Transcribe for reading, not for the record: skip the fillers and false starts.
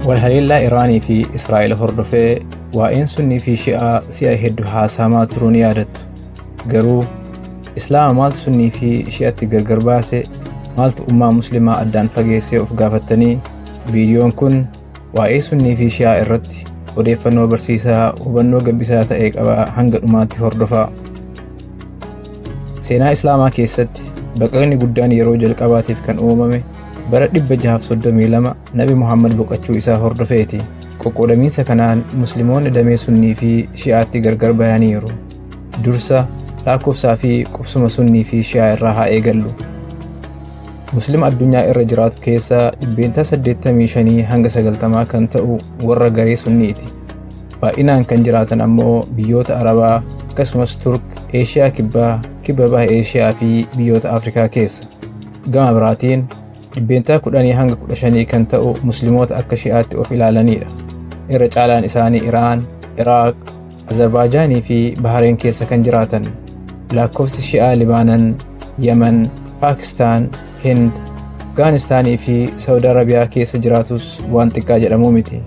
Walhaleellaa Iraanii fi Israa'el hordofee waa'een Sunnii fi Shi'aa si'a hedduu haasamaa turuu ni yaadattu. Garuu Islaama maaltu Sunnii fi Shi'atti gargar baase, maaltu ummaa Muslimaa addaan fageessee of gaafattanii? Viidiyoon kun waa'ee Sunnii fi Shi'aa irratti odeeffannoo barsiisaa hubannoo gabbisaa ta'e qaba, hanga dhumaatti hordofaa. Seenaa Islaamaa keessatti baqaqni guddaan yeroo jalqabaatiif kan uumame bara 632 Nabi Muhammad boqochuu isaa hordofeeti. Qoqqoodamiinsa kanaan Musliimoonni damee Sunnii fi Shi'aatti gargar bayaniiru. Dursa lakkoofsaa fi qubsuma Sunnii fi Shi'aa irraa haa eegallu. Muslima addunyaa irra jiraatu keessaa 85% hanga 90 kan ta'u warra garee Sunniiti. Baay'inaan kan jiraatan ammoo biyyoota Arabaa akkasumas Turk, Eeshiyaa Kibbaa, Kibba Baha Eeshiyaa fi biyyoota Afrikaa keessa. Gama biraatiin 10% hanga 15 kan ta'u Musliimoota akka Shi'aatti of ilaalanidha. Irra caalaan isaanii Iraan, Iraaq, Azerbaaijaanii fi Bahareen keessa kan jiraatan. Lakkoofsi Shi'aa Libaanan, Yemen, Paakistaan, Hind, Afgaanistaanii fi Saawud Arabiyaa keessa jiraatus waan xiqqaa jedhamuu miti.